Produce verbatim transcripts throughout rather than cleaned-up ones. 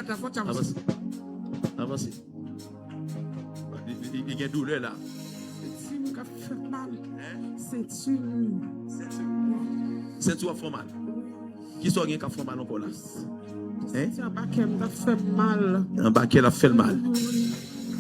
Avanse. Avanse. Li, li, li gen doulè la. Senti m k ap fè m mal. Senti m. Senti w ap fè w mal. Kisa w gen k ap fè w mal ankò la? Senti anba kè m t ap fè m mal. Anba kè l ap fè l mal.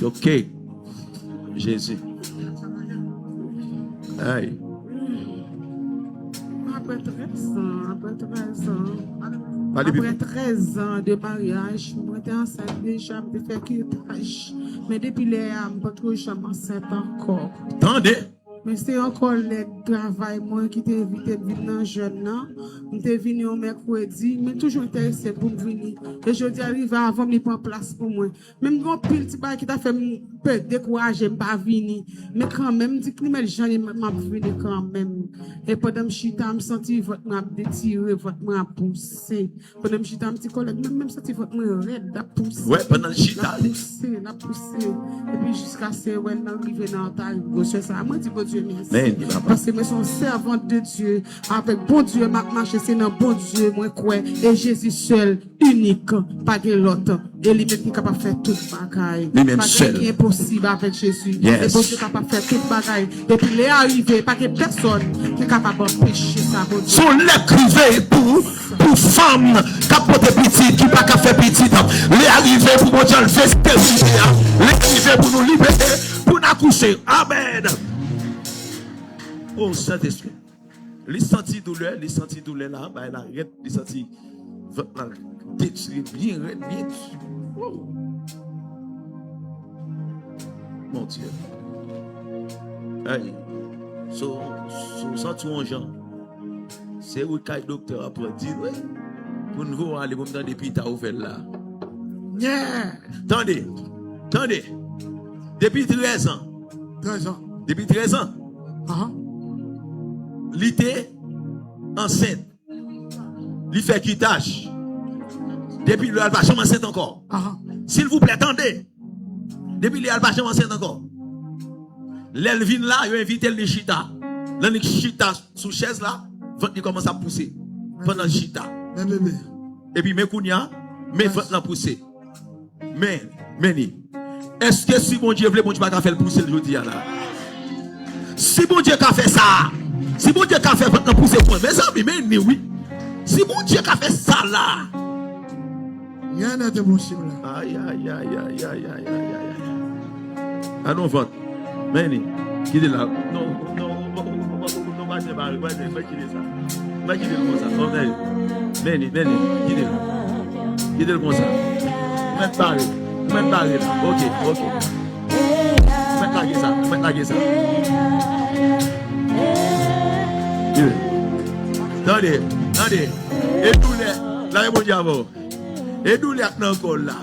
Ok. Jezi. Ay. Apre trèz an, apre trèz an, apre trèz an de maryaj, mwen te ansent deja, m te fè kitaj. Men depi lè a, m pa t ko janm ansent ankò. Tande! Men se yon kòlèg travay mwen ki te envite m vin nan jèn nan. M te vini yon mèkredi, men toujou enterese m pou m vini. E jodi a rive avan m, li pran plas pou mwen. Men m gen yon pil ti bagay ki ta fè m pe dekouraje, m pa vini. Men kanmenm, m di, "Klimèt jan m ap vini kanmenm." E pandan m chita, m santi vant mwen ap detire, vant mwen ap pouse. Pandan m chita, m di, "Kòlèg, men m santi vant mwen rèd, l ap pouse." Wè, pandan l chita, l ap pouse, l ap pouse. Epi jiskaske wè l nan rive nan tarif gwosè sa. Mwen di Bondye mèsi. Paske mwen se yon sèvant de Dye. Avèk Bondye m ap mache, se nan Bondye mwen kwè. E Jezi sèl, inik, pa gen lòt. E li menm ki kapab fè tout bagay. Li menm sèl. Pa gen anyen ki enposib avèk Jezi. Yes. E Bondye kapab fè tout bagay. Depi lè a rive, pa gen pèsòn ki kapab anpeche sa, Bondye. Se yon lè k rive pou, pou fanm k ap pote pitit, ki pa ka fè pitit. Lè a rive pou Bondye anlve sterilite a. Lè a rive pou nou libere, pou n akouche. Amèn. O Sentespri. Li santi doulè, li santi doulè la, bay la rèd, li santi vant la detire byen rèd, byen di. Woo! Mon Dieu. Ay, so, so, santi yon jan. Se ou kay doktè a pran di, wi. Pou n voye ale, pou m tande pita ou fè l la. Yeah! Tande, tande. Depi trèz an. Trèz an. Depi trèz an. Aha. Li te ansent. Li fè kitaj. Depi lè a, l pa janm ansent ankò. Aha. Silvouplè, tande. Depi lè a, l pa janm ansent ankò. Lè l vin la, yo envite l, li chita. Lè li chita sou chèz la, vant li kòmanse ap pouse. Pandan l chita. Men bebe. Epi men kounye a, men vant lan pouse. Men, men li. Èske si Bondye vle, Bondye pa ka fè l pouse l jodi a la? Si Bondye ka fè sa, si Bondye ka fè vant lan pouse pou mwen, mezanmi, men li wi. Si Bondye ka fè sa la. Rien n'est impossible. Ay, ay, ay, ay. Anon vant. Men li. Kite la. Non, non, non, non, non, pa separe, pa separe, kite sa. Mwen kite l konsa. Bon, men li, men li, men li. Kite l. Kite l konsa. Mwen bare. Mwen bare la. Ok, ok. Mwen lage sa. Mwen lage sa. Kite l. Tande, tande. E doulè. Lage Bondye avè w. E doulè k nan kò l la.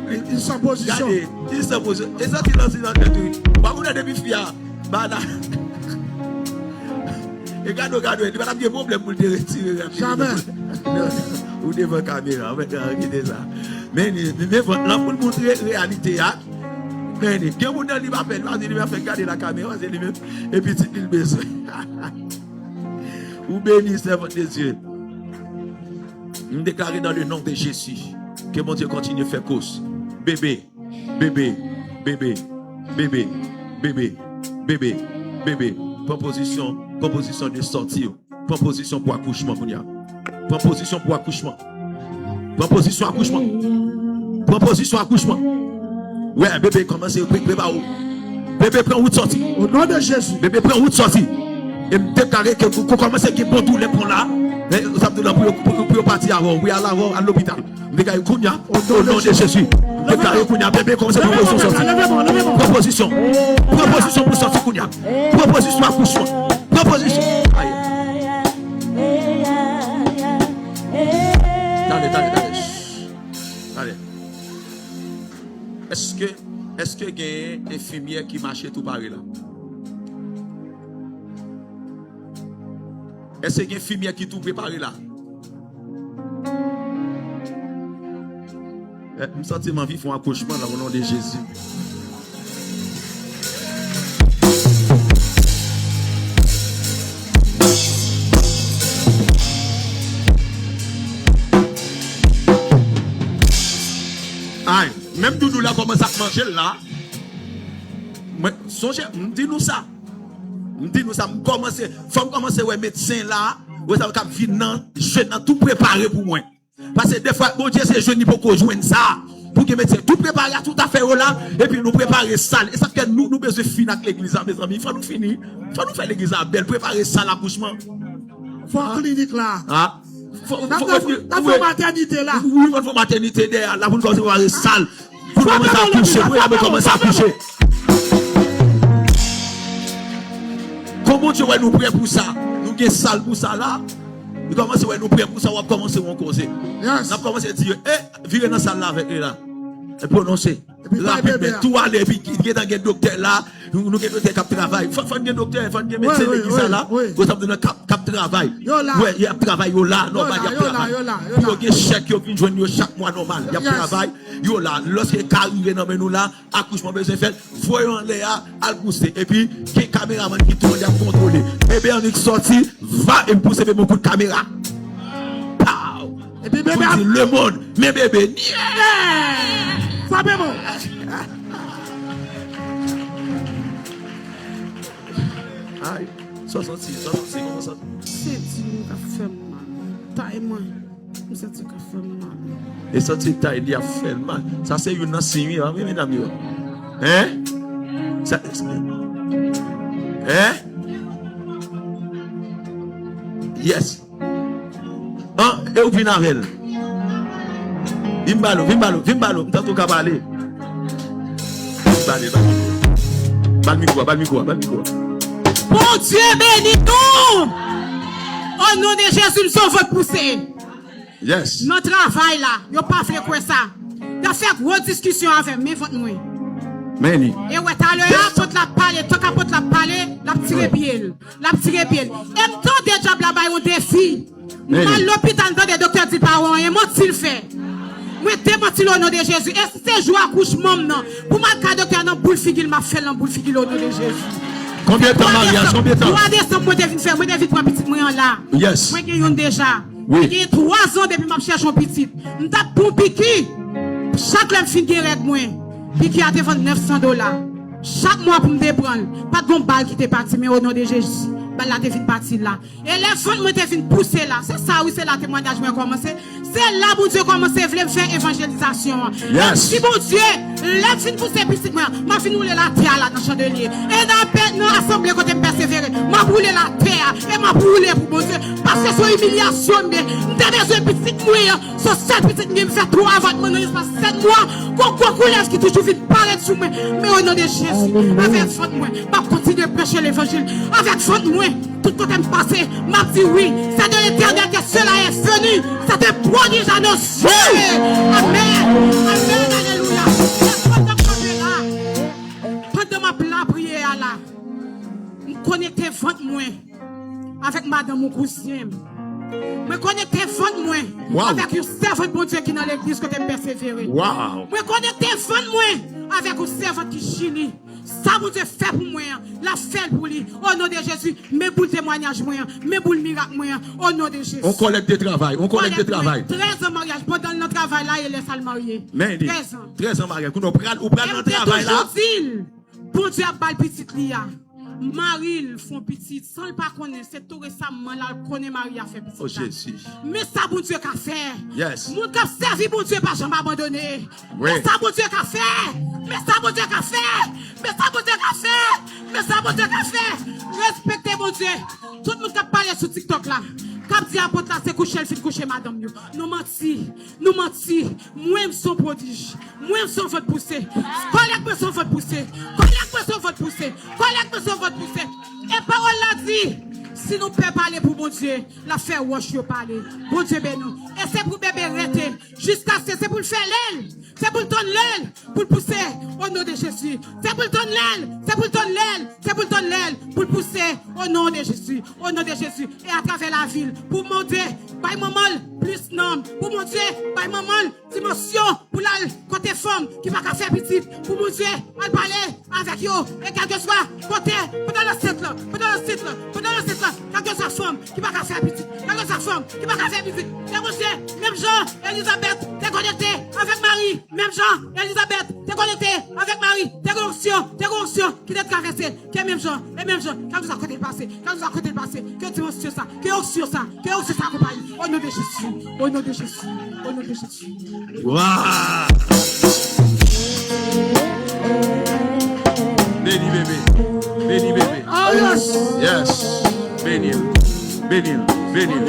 Li, li san pozisyon. Gade, li san pozisyon. E santi l ansi nan tèt wi. Ou pa konnen depi fi a ba la. E gade w, gade w, li pa t ap gen pwoblèm pou l te retire rapid. Jamè. Ou devan kamera, mwen ka kite sa. Men li, men vant lan pou l montre reyalite a. Men li, gen moun nan li pa pè, li pa di li pa fè gade la kamera, se li menm. E pitit li l bezwen. Ou beni, sèvant de Dye. M deklare dans le nom de Jésus, ke Bondye kontinye fè kous. Bebe, bebe, bebe, bebe, bebe, bebe, bebe. Pran pozisyon, pran pozisyon de sòti. Pran pozisyon pou akouchman kounye a. Pran pozisyon pou akouchman. Pran pozisyon akouchman. Pran pozisyon akouchman. Wè, bebe kòmanse pre-, prepare w. Bebe pran wout sòti. Au nom de Jésus. Bebe pran wout sòti. E m deklare ke ou, ou kòmanse gen bon doulè pran la. E, sa m di w la pou yo, pou, pou yo pati avè w. Wi, al avè w, al lopital. M deklare kounye a, au nom de Jésus. M deklare kounye a, bebe kòmanse pran pozisyon sòti. Pran pozisyon. Pran pozisyon pou sòti kounye a. Pran pozisyon akouchman. Pran pozisyon. Ay. Tande, tande, tande. Tande. Èske, èske gen enfimyè ki mache tou pare la? Èske gen enfimyè ki tou prepare la? Eh, m santi m anvi fè yon akouchman la, o non de Jezi. Chèl la. Mwen, sonje, m di nou sa. M di nou sa, m kòmanse, fò m kòmanse wè medsen la, wè sa k ap vin nan, jèn nan tou prepare pou mwen. Paske defwa, Bondye se jèn li poko jwenn sa. Pou gen medsen, tou prepare a tout afè yo la, epi nou prepare sal. E sa k fè nou, nou bezwen fin ak legliz la, mezanmi. Fò nou fini. Fò nou fè legliz la bèl, prepare sal akouchman. Fò klinik la. Ah. Fò, n ap fè matènite la. Wi, fò n fè matènite dèyè la, pou n kòmanse prepare sal. Pou n kòmanse akouche, pou n kòmanse akouche. Kon Bondye wè nou prè pou sa, nou gen sal pou sa la, li kòmanse wè nou prè pou sa, w ap kòmanse wè yon koze. N ap kòmanse di yo, e, vire nan sal la avèk li la. E pwononse. Rapidman, tou ale, epi gentan gen doktè la, nou, nou gen doktè k ap travay. Fò, fò n gen doktè, fò n gen medsen legliz sa la, yo t ap di nan k ap, k ap travay. Yo la. Wi, y ap travay, yo la, nòmal, y ap travay. Pou yo gen chèk, yo vin jwenn yo chak mwa nòmal. Y ap travay, yo la. Lòske ka rive nan men nou la, akouchman bezwen fèt, voye yo anlè a, al pouse. Epi, gen kameramann ki tou y ap kontwole. Bebe annik sòti, va, epi pouse bebe yon kout kamera. Pow! Epi bebe ap di, lemonn, men bebe. Frape mwen. Ay, sa w santi, sa w santi, kòman w santi? Senti m k ap fè m mal. Tay mwen, m santi l k ap fè m mal. E santi tay li ap fè l mal. Sa se youn nan siy, wi, wi, medam yo. Hein? Sa, hein? Yes. An, e ou k vin avè l? Vin ba l, vin ba l, vin ba l, m tande w ka pale. Ba l, ba l. Ba l mikwo a, ba l mikwo a, ba l mikwo a. Bondye beni nou! O non de Jezi, m se yon vant pouse. Yes. Nan travay la, yo pa vle kwè sa. Y ap fè gwo diskisyon avè m, men vant mwen. Men li. E wè, talè a, apot la ap pale, tank apot la ap pale, l ap tire pye l. L ap tire pye l. E m tande dyab la bay yon defi. M al lopital, m tande doktè di l pa wè anyen. Manti l fè. Mwen demanti l o non de Jezi. E si se jou akouchman m nan, pou m al kay doktè a nan boul figi l, m ap fè l nan boul figi l o non de Jezi. Konbyen tan maryaj? Konbyen tan? Twa desanm mwen te vin fè, mwen te vin pran pitit mwen an la. Yes. Mwen gen youn deja. Wi. Mwen gen twa zan depi m ap chèche yon pitit. M t ap pran piki. Chak lè m fin gen règ mwen, piki a te vann nèf san dola. Chak mwa pou m te pran l, pa t gon bal ki te pati, men o non de Jezi, bal la te vin pati la. E lè vant mwen te vin pouse la, se sa wi, se la temwayaj mwen kòmanse. Se la Bondye kòmanse vle m fè evanjelizasyon an. Yes. Si Bondye, lè m fin pouse pitit mwen an, m ap vin woule l atè a la nan chandelye. E nan, nan asanble kote m pèsevere, m ap woule l atè a. E m ap woule pou Bondye. Paske se yon imilyasyon m ye. M te bezwen pitit mwen an. Se sèl pitit m gen, m fè twa avòtman nan espas sèt mwa. Gon gwo koulèv ki toujou vin parèt sou mwen. Men o non de Jezi, avèk vant mwen, m ap kontinye preche levanjil. Avèk vant mwen, tout kote m pase, m ap di wi, c'est de l'Éternel que cela est venu. C'est un prodige à nos yeux. Amèn. Amèn. Alelouya. E pandan m kanpe la, pandan m ap lapriyè a la, m konekte vant mwen avèk madanm yon kouzen m. Mwen konekte vant mwen avèk yon sèvant Bondye ki nan legliz kote m pèsevere. Mwen konekte vant mwen avèk yon sèvant ki Chili. Sa Bondye fè pou mwen an, l ap fè l pou li. O non de Jezi, men boul temwayaj mwen an, men boul mirak mwen an. O non de Jezi. On kòlèg de travay, on kòlèg de travay. Trèz an maryaj, pandan l nan travay la, e lè sa l marye. Men li, trèz an. Trèz an maryaj. Kounye a ou pral, ou pral nan travay la. E m te toujou di l, Bondye ap ba l pitit li a. Mari l fè yon pitit san l pa konnen, se tou resaman la l konnen mari a fè pitit la. O Jezi. Men sa Bondye ka fè. Yes. Moun k ap sèvi Bondye pa janm abandone. Wi. Men sa Bondye ka fè. Men sa Bondye ka fè. Men sa Bondye ka fè. Men sa Bondye ka fè. Respekte Bondye. Tout moun k ap pale sou TikTok la, k ap di apot la se kouche l fin kouche madanm yo. Nou manti. Nou manti. Mwen, m se yon pwodij. Mwen, m se yon vant pouse. Kòlèg mwen se yon vant pouse. Kòlèg mwen se yon vant pouse. Kòlèg mwen se yon vant pouse. E pawòl la di, si nou pè pale pou Bondye, l ap fè wòch yo pale. Bondye beni w. E se pou bebe rete. Jiskaske se pou l fè lè l. Se pou l tann lè l. Pou l pouse. O non de Jezi. Se pou l tann lè l. Se pou l tann lè l. Se pou l tann lè l. Pou l pouse. O non de Jezi. O non de Jezi. E atravè lavi l. Pou Bondye bay manman l plis nanm. Pou Bondye bay manman l dimansyon pou l al kote fanm ki pa ka fè pitit, pou Bondye al pale avèk yo, e kèlkeswa kote, pandan l ansent lan, pandan l ansent lan, pandan l ansent lan, kèlkeswa fanm ki pa ka fè pitit, kèlkeswa fanm ki pa ka fè pitit, ke Bondye, menm jan Elizabèt te konekte avèk Mari, menm jan Elizabèt te konekte avèk Mari, te gen onksyon, te gen onksyon ki te travèse l, ke menm jan, e menm jan, kèlkeswa kote l pase, kèlkeswa kote l pase, ke dimansyon sa, ke onksyon sa, ke onksyon sa akonpaye. O non de Jezi, o non de Jezi, o non de Jezi. Wa! Beni bebe. Beni bebe. Yes. Beni l. Beni l. Beni l.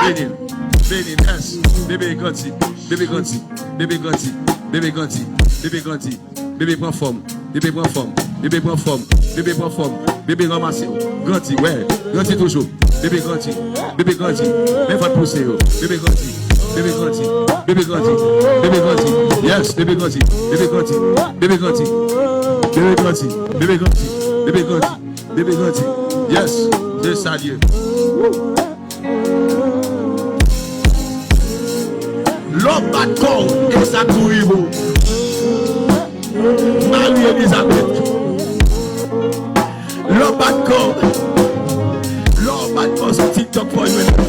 Beni l. Beni l. Yes. Bebe grandi. Bebe grandi. Bebe grandi. Bebe grandi. Bebe grandi. Bebe pran fòm. Bebe pran fòm. Bebe pran fòm. Bebe pran fòm. Bebe ranmase w. Grandi, wè. Grandi toujou. Bebe grandi. Bebe grandi. Men vant pouse yo. Bebe grandi. Bebe grandi. Bebe grandi. Bebe grandi. Yes, bebe grandi. Bebe grandi. Bebe grandi. Bebe grandi. Bebe grandi. Bebe grandi. Bebe grandi. Yes. Se sa l ye. Lè w bat kò w, e sa k pou rive w. Mari Elizabeth. Lè w bat kò w, lè w bat kò w sou TikTok fò w jwenn.